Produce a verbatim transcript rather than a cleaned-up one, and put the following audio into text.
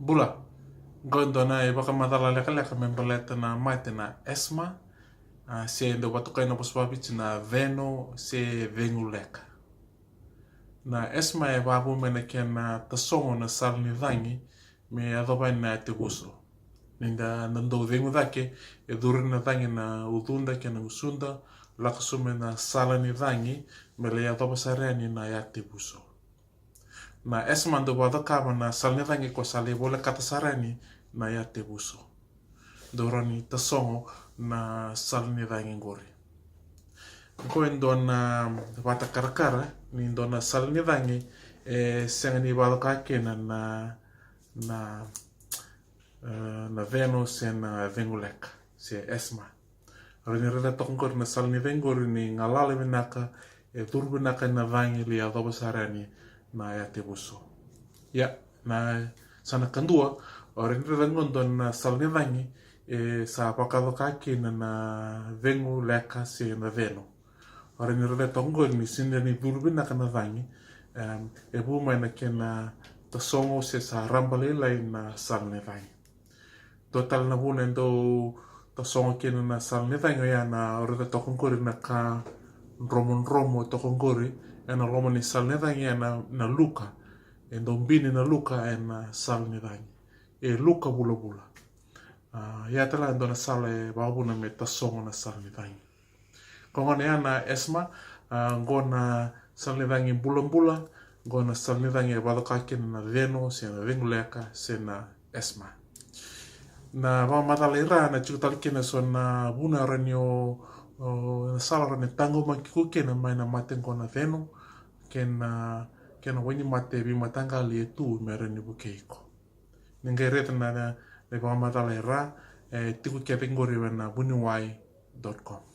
Bula. Qo e dua na ivakamacala lekaleka me baleta na mate na asthma, a, se dau vakatokai na vosa vakaviti na ceno se cegu leka. Na asthma e vavu mai na kena tasogo na sala ni cagi me yacova yani na yatevuso. Ni da, da dau cegu cake, e curu na cagi na ucuda kei na gusuda, lako sobu mai na sala ni cagi me lai yacova sara yani na yatevuso. Na asthma dau vakacakava na sala ni cagi ko sa lai volekata sara yani na yatevuso. Dau rawa ni tasogo na sala ni cagi qori. Qo e dua na vatakarakara ni dua na sala ni cagi e sega ni vakatokai kina na, na, e, na ceno se na cegu leka se asthma. Rawa ni raica toka qori na sala ni cagi qori ni galala vinaka, e curu vinaka na cagi lai yacova sara yani na yatevuso. Ia, na yasana kadua, rawa ni raica qo dua na sala ni cagi e sa vakatokai kina na cegu leka se na ceno. Rawa ni raica toka qori ni sega ni curu vinaka na cagi, em, e vu mai na kena tasogo se sa raba lailai na sala ni cagi. Dua tale na vuna e dau tasogo kina na sala ni cagi oya na, raica toka qori na ka dromodromo toka qori ena loma ni sala ni cagi, ena, na luka. E dau bini na luka ena sala ni cagi. E luka vulavula. A, ia tale e dua na sala e vakavuna me tasogo na sala ni cagi. Ko gona ya na asthma, a, qo na sala ni cagi bulabula, qo na sala ni cagi e vakatokai kina na ceno se na cegu leka se na asthma. Na vakamacala i ra na tiko tale kina so na vuna rawa ni o, o, na sala rawa ni taqomaki iko kina mai na mate qo na ceno, kei na, kei na wainimate veimataqali e tu me rawa ni vukei iko. Ni qai raica na, na, na vakamacala i ra, e tiko kece qori ena vuniwai dot com.